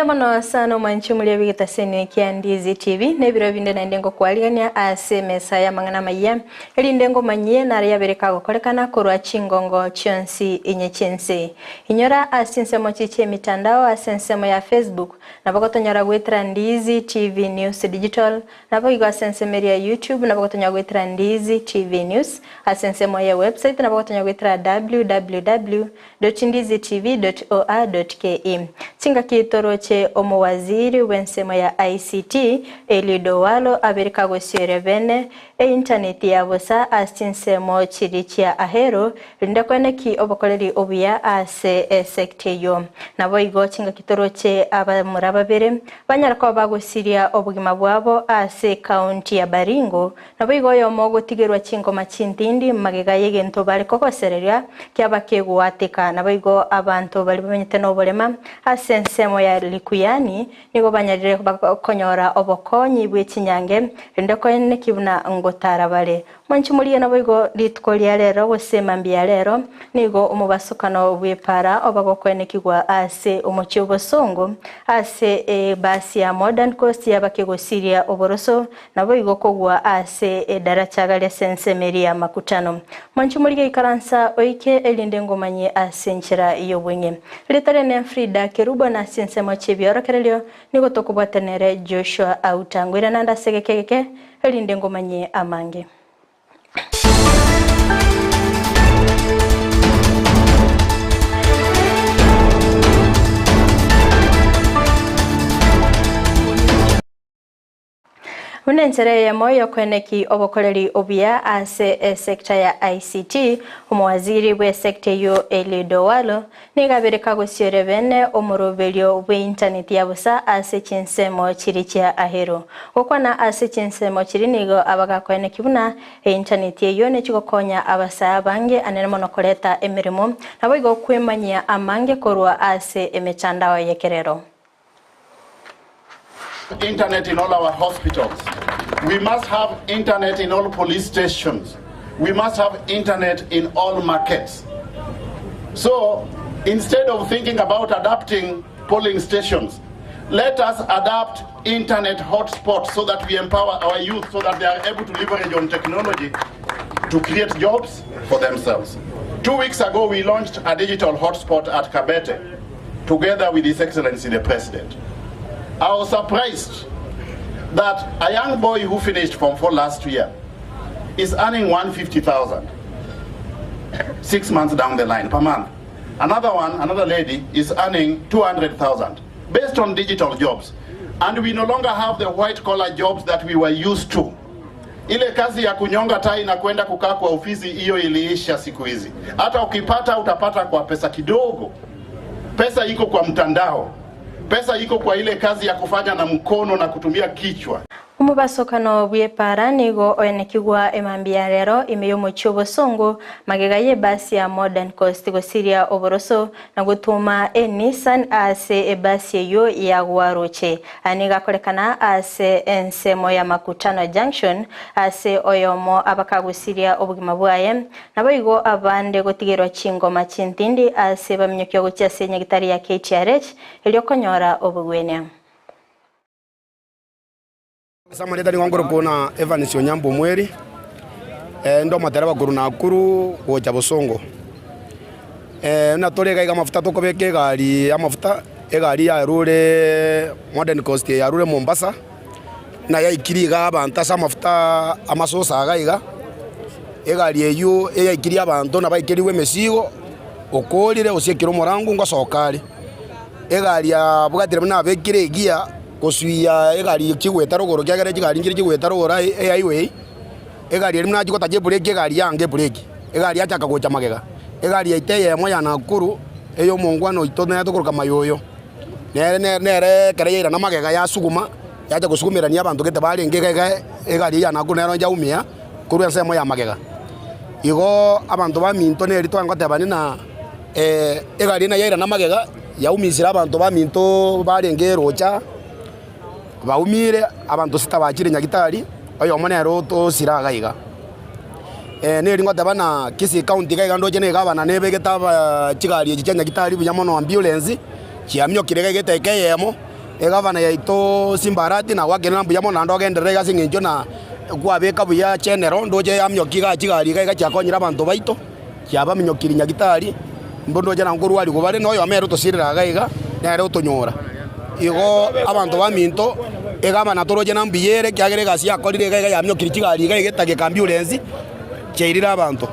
Mbuya mono sana omwanchi omoria bw'egetaseni kia Ndizi TV, na ebiro binde naende ngokwarigania ase emesa y'amang'ana amayia, erinde ngomanyie nare yabere kagokorekana korwa chingongo chionsi inye chi'ense. Inyora ase chinsemo chi chi'emitandao ase ensemo ya Facebook, nabo gotonyora goetera Ndizi TV News Digital, Naboigo ase ensemo eria ya YouTube nabo gotonyora goetera Ndizi TV News, ase ensemo ye website nabo gotonyora goetera www dot ndizi tv dot or dot ke. Chingaki toroche omowaziri bw'ensemo ya ICT Eliud Owalo abere kagosioria bene eintaneti ya bosa ase chinsemo chiria chia Ahero rinde koeneki obokoreri obuya ase esecta eyio. Naboigo chingaki toroche abamura babere Banyare koba bagosiria obogima bwabo ase ekaunti ya Baringo, naboigo oyomo ogotigerwa chingoma chintindi magega y'egento bare kogosereria kiaba kegoateka. Naboigo abanto baria bamenyete noborema ase ensemo ya Likuyani nigo banyarire konyora obokonyi bwe chinyange, rende koeneki buna ngotara bare. Mwanche morigie naboigo rituko ria rero gose mambia ya rero, nigo omobasokano bw'epaara oba gokoenekigwa ase omochie obosongo, ase ebasi ya Modern Coast yaba kegosiria oboroso, naboigo kogwa ase edaracha garia ase ensemo eria y'amakutano. Mwanche morigie ikaransa oike erinde ngomanyie ase enchera y'obweng'e. Erieta riane Frida Kerubo na ase ensemo chi'ebiorokererio nigo tokobwatanere Joshua Auta. Ngoira naende ase egeka egeke erinde ngomanyie amange. Buna enchera eyemo y'okoeneki obokoreri obuya ase esecta ya ICT, omowaziri bw'esecta eyio Eliud Owalo Nigo abere kagosiore bene omoroberio bw'eintaneti ya bosa ase chinsemo chiria chia Ahero. Gokwana ase chinsemo chiria nigo abagakoeneki buna eintaneti eyio nechigokonya abasae abange anene mono koreta emeremo, naboigo kwemanyia amange korwa ase emechandao y'ekerero. Internet in all our hospitals. We must have internet in all police stations. We must have internet in all markets. So instead of thinking about adapting polling stations, let us adapt internet hotspots so that we empower our youth so that they are able to leverage on technology to create jobs for themselves. 2 weeks ago, we launched a digital hotspot at Kabete together with His Excellency the President. I was surprised that a young boy who finished Form 4 last year is earning 150,000 6 months down the line per month. Another one, another lady is earning 200,000 based on digital jobs. And we no longer have the white collar jobs that we were used to. Ile kazi ya kunyonga tai na kwenda kukaa kwa ofisi hiyo iliisha siku hizi. Hata ukipata utapata kwa pesa kidogo. Pesa iko kwa mtandao. Pesa iko kwa ile kazi ya kufanya na mkono na kutumia kichwa. Omobasokano bw'epaara nigo oenekigwa emambia ya rero ime y'omochie obosongo magega y'ebasi ya Modern Coast gosiria oboroso na gotwoma Enissan ase ebasi eyio yagwa roche. Aya nigo akorekana ase ensemo ya Makutano Junction ase oyomo abakagusiria obogima bwaye, naboigo abande gotigerwa chingoma chintindi ase baminyokia gochia ase nyagitari ya KTRH erio konyora obogwenia. Ase amarieta nigo nkorokwa buna Evans Onyambu Omweri, inde omotereba korwa Nakuru gocha Bosongo. Buna tore iga iga amafuta tokobeka egari amafuta, egari yarure Modern Coast eye yarure Mombasa, buna yaikire iga abanto ase amafuta amasosa iga iga, egari eywo eyaikirie abanto nabaikerigwe emesigo, okorire osiekire omorango ngosoka are. Egari yabwatire buna abekire egear. Gosuia egari chigweta rogoro ekiagera chigari nchire chigweta rogoro aye ehighway, egari eria buna achia gotacha ebreki egari yanga ebreki, egari yachaka gocha magega. Egari yaito eyemo ya Nakuru, eye omongwana oito nere tokoroka Mayoyo, nere nere nere ekero yairana magega yasuguma, yacha gosugumerania abanto gete barenge iga iga egari eyio ya Nakuru nero yaumia korwa ensemo ya magega. Igo abanto baminto neri twangotebani na. Egari ena yairana magega, yaumisire abanto baminto barenge erocha, baumire, abanto sita bachire nyagitari, oyomo nere otosire iga iga. Neri ngoteba ng'a Kisii county iga iga ndoche na egavana nebegete aba chigari echi chia nyagitari buya mono ambulance, chiamiokire iga iga edaika eyemo. Egavana yaito Simba Arati nagwakerire na mbuya mono naende ogenderere iga ase eng'encho na kwabeka buya general ndoche yaminyokia igaa chigari iga iga chiakonyire abanto baito, chiabaminyokirie nyagitari, mboro ndoche nabo nkorwariwa bare na oyomo ere otosirire iga iga, nere otonyora. Igo abanto baminto, egavana toroche na mbuya ere ekiagera egasi yakorire iga iga yaminyokirie chigari iga iga etageka ambulance, chiairire abanto.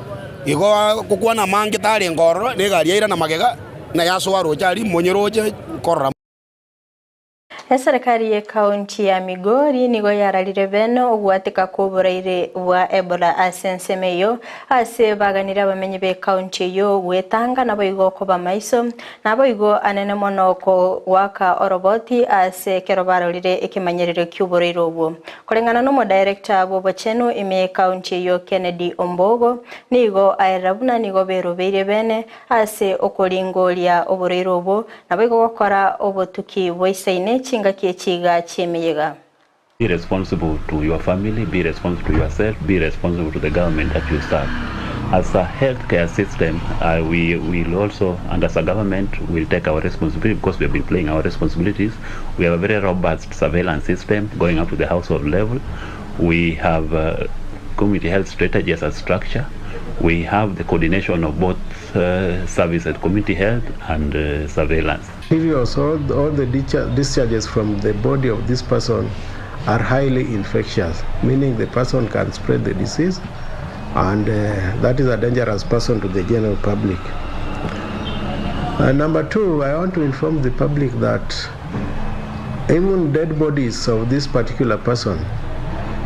Igo gokwana amange tarenge ororo, na egari yairana magega, na yasoa roche aria, monyeroche nkorora. Eserekari y'Ekaunti ya Migori nigo yararire bene ogwateka kw'oboraire bwa Ebola ase ensemo eyio ase baganire abamenyi b'ekaunti eyio gwetanga naboigo koba maiso naboigo anene mono goaka oroboti ase ekero barorire ekemanyererio ki'oboraire obwo. Koreng'ana n'omodirector bw'obochenu ime y'ekaunti eyio Kennedy Ombogo nigo aerera buna nigo berobeirie bene ase okoringoria oboraire obwo Naboigo gokora obotuki bwaisaine chingaki echi iga chi'emeyega. Be responsible to your family, be responsible to yourself, be responsible to the government that you serve. As a health care system, we will also, and as a government, will take our responsibility because we have been playing our responsibilities. We have a very robust surveillance system going up to the household level. We have community health strategy as a structure. We have the coordination of both services, community health and surveillance. Previous, all the discharges from the body of this person are highly infectious, meaning the person can spread the disease and that is a dangerous person to the general public. Number two, I want to inform the public that even dead bodies of this particular person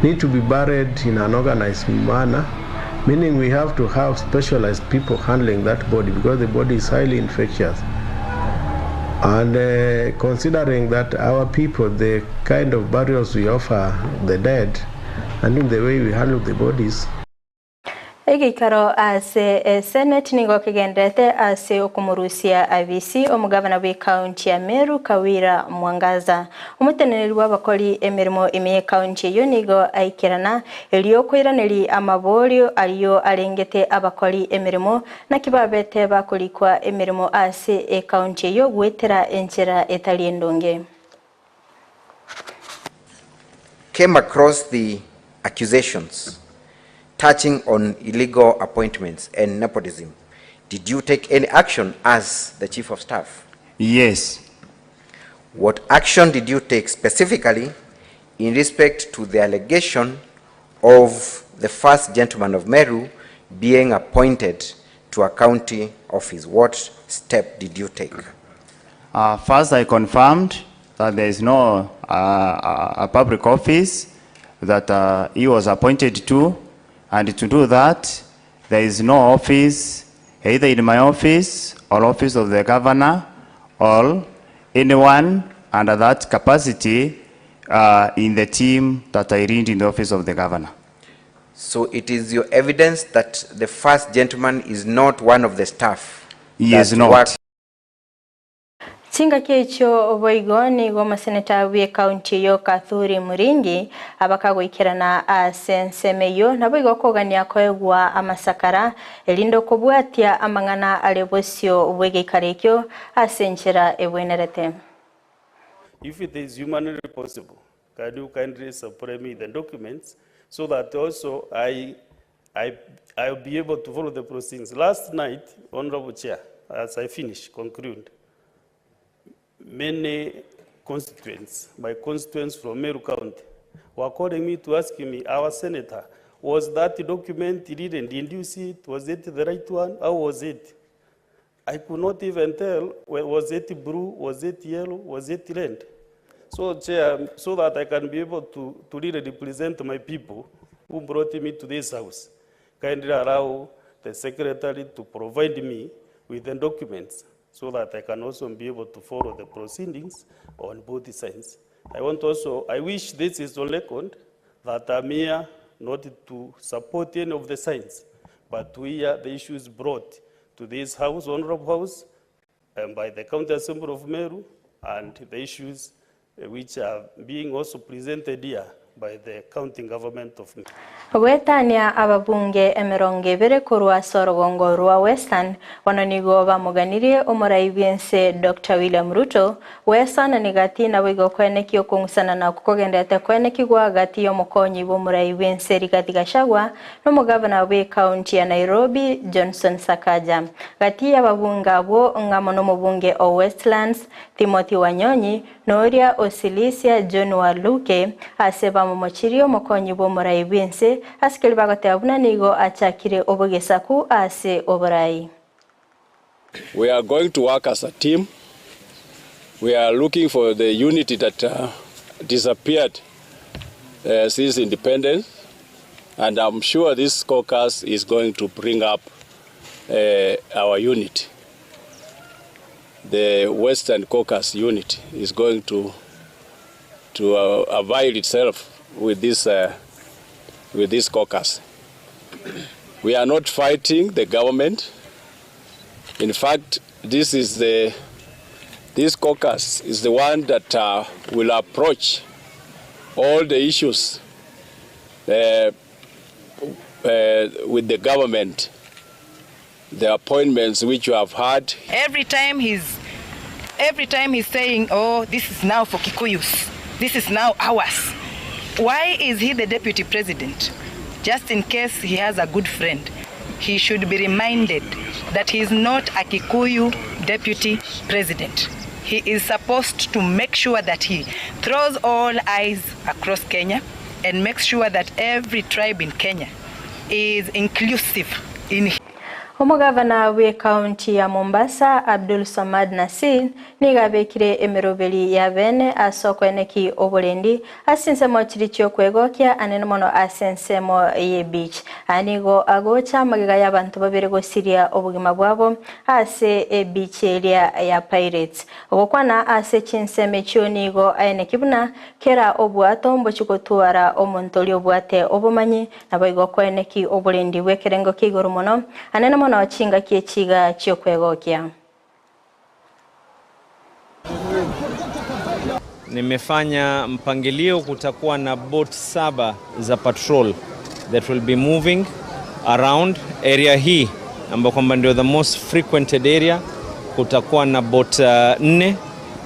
need to be buried in an organized manner, meaning we have to have specialized people handling that body because the body is highly infectious. And considering that our people, the kind of burials we offer the dead, and in the way we handle the bodies, Egeikaro ase eseneti nigo kegendererete ase okomorusia abisi omogabana bw'ecounty ya Meru Kawira Mwangaza. Omoteneneri bw'abakori emeremo ime y'ecounty eyio nigo aikerana erio koiraneria amaborio ayio arengete abakori emeremo naki babete bakorikwa emeremo ase ecounty eyio goetera enchera etari endonge. Came across the accusations touching on illegal appointments and nepotism, did you take any action as the Chief of Staff? Yes. What action did you take specifically in respect to the allegation of the first gentleman of Meru being appointed to a county office? What step did you take? First, I confirmed that there is no a public office that he was appointed to, and to do that, there is no office, either in my office or office of the governor or anyone under that capacity in the team that I lead in the office of the governor. So it is your evidence that the first gentleman is not one of the staff? He is not. Chingaki echio boigo nigo omoseneta bw'ekaunti eyio Kathuri Muringi abakagoikerana ase ensemo eyio naboigo okogania koegwa amasakara erinde okobwatia amang'ana are bosio bw'egeikaro ekio ase enchera ebwenerete. If it is humanly possible, can you kindly supply me the documents so that also I, I, I'll be able to follow the proceedings. Last night, Honorable Chair, as I finish, conclude, many constituents, my constituents from Meru County, were calling me to ask me, our senator, was that document written? Did you see it? Was it the right one? How was it? I could not even tell, was it blue, was it yellow, was it red? So, Chair, so that I can be able to really represent my people who brought me to this house, kindly allow the secretary to provide me with the documents so that I can also be able to follow the proceedings on both sides. I want also, I wish this is on record, that I'm here not to support any of the sides, but to hear the issues brought to this house, Honorable House, and by the County Assembly of Meru, and the issues which are being also presented here by the county government of. Goetania ababunge emerongo ebere korwa ase orogongo rwa Western, bono nigo bamoganirie omorai bw'ense Doctor William Ruto, Gwesana gati naboigo koenekia okong'usana nakwo kogenderete koenekigwa gati y'omokonyi bw'omorai bw'ense Rigathi Gachagua na omogavana bw'ecounty ya Nairobi Johnson Sakaja. Gati y'ababunge abwo ng'amo nomobunge o Westlands Timothy Wanyonyi na oria o Sirisia John Waluke ase bamomochirie omokonyi bw'omorai bw'ense ase keria bagoteba buna nigo achakire obogesaku ase oborai. We are going to work as a team. We are looking for the unity that disappeared since independence and I'm sure this caucus is going to bring up our unity. The Western Caucus unit is going to to avail itself with this with this caucus. We are not fighting the government. In fact, this is the this caucus is the one that will approach all the issues with the government, the appointments which you have had. Every time he's every time he's saying, "Oh, this is now for Kikuyus. This is now ours." Why is he the deputy president? Just in case he has a good friend, he should be reminded that he is not a Kikuyu deputy president. He is supposed to make sure that he throws all eyes across Kenya and makes sure that every tribe in Kenya is inclusive in Omogavana bw'ekaunti ya Mombasa Abdul Samad Nasir nigo abekire emeroberi ya bene ase okoeneki oborendi ase ensemo chiri chiokwegokia anene mono ase ensemo ye beach. Aya nigo agocha amagega y'abanto babere gosiria obogima bwabo ase ebeach eria ya Pirates. Ogokwana ase chinsemo echio nigo aeneki buna kera obwato mbochi gotwara omonto oria obwate obomanyi naboigo okoeneki oborendi bw'ekerengo kia igoro mono anene mono chingaki echiga chiokwegokia. Nimefanya mpangilio, kutakuwa na boat saba za patrol that will be moving around area hii ambayo kwamba ndio the most frequented area. Kutakuwa na boat nne,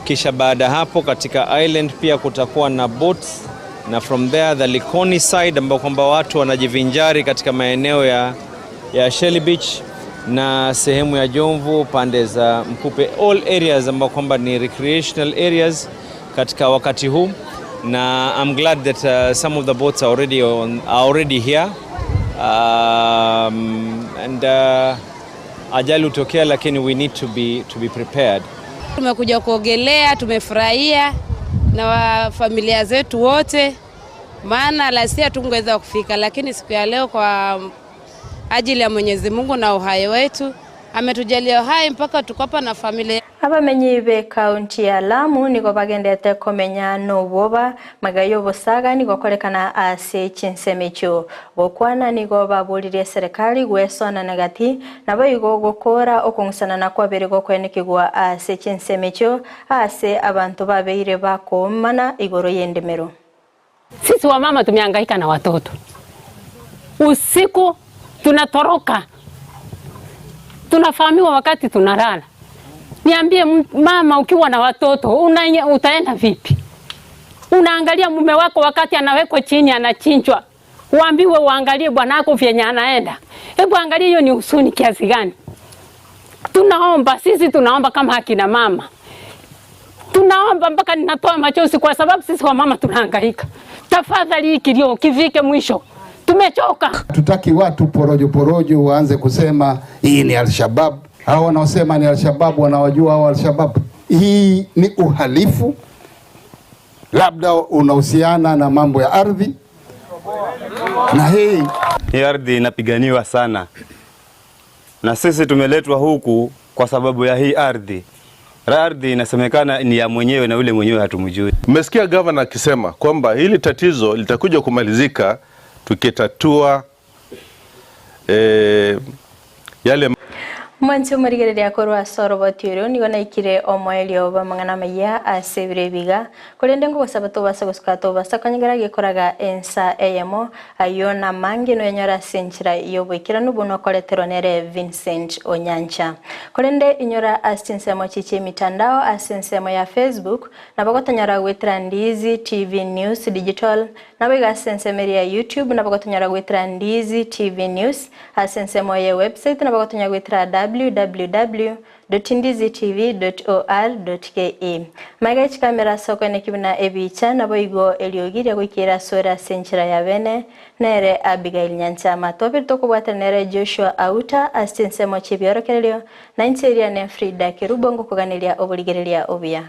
kisha baada hapo katika island pia kutakuwa na boats, na from there the Likoni side ambao kwamba watu wanajivinjari katika maeneo ya Shelly Beach na sehemu ya Jomvu pande za Mkupe, all areas ambao kwamba ni recreational areas katika wakati huu, na I'm glad that some of the boats are already here and ajali hutokea, lakini we need to be prepared. Tumekuja kuogelea, tumefurahia na wa familia zetu wote, maana last year tungeweza kufika, lakini siku ya leo kwa ajili ya Mwenyezi Mungu na uhai wetu ametujalia uhai mpaka tuko hapa na familia. Abamenyi be kaunti ya Lamu nigo bagendete komenya noboba magayo obosaga nigo korekana ase chinsemo echio gokwana nigo baburirie serikali gwesona na gati nabo igo gokora okong'usana na kwabere gokwenekigwa ase chinsemo echio ase abantu babeire bakoomana igoro y'endemero. Sisi wamama tumehangaika na watoto usiku, tunatoroka, tunafahamiwa wakati tunalala. Niambie mama, ukiwa na watoto utaenda vipi? Unaangalia mume wako wakati anawekwa chini anachinjwa, uambiwe uangalie bwanako vyenye anaenda. Hebu angalia hiyo ni husuni kiasi gani? Tunaomba sisi, tunaomba kama akina mama, tunaomba mpaka ninatoa machozi, kwa sababu sisi wamama tunahangaika. Tafadhali hii kilio kifike mwisho, tumechoka. Hatutaki watu porojo porojo waanze kusema hii ni Alshabab. Hao wanaosema ni Alshabab wanawajua hao Alshabab. Hii ni uhalifu, labda unahusiana na mambo ya ardhi, na hii Hii ardhi inapiganiwa sana, na sisi tumeletwa huku kwa sababu ya hii ardhi. Ardhi inasemekana ni ya mwenyewe na yule mwenyewe hatumjui. Mmesikia gavana akisema kwamba hili tatizo litakuja kumalizika tukitatua yale. Mwanche omorigereria korwa ase oroboti oro, nigo naikire omoerio bw'amang'ana amayia ase ebiro ebi iga, korende ngogosaba tobasa gosuka tobasa konyegera gekoraga ensa eyemo, ayio namange noyanyore ase enchera y'oboikeranu buna okoreterwa nere Vincent Onyancha. Korende inyora ase chinsemo chi chi'emitandao ase ensemo ya Facebook, nabo gotonyora goetera Ndizi TV News Digital, Naboigo ase ensemo eria ya YouTube nabo gotonyora goetera Ndizi TV News, ase ensemo ye website nabo gotonyora goetera www dot ndizitv dot or dot ke. Magega ye chikamera ase okoeneki buna ebicha naboigo eriogi ria goikeera asore ase enchera ya bene nere Abigail Nyanchama. Twabire tokobwatana nere Joshua Auta ase chinsemo chi'ebiorokererio, na inche eria ne Frida Kerubo ngokoganeria oborigereria obuya.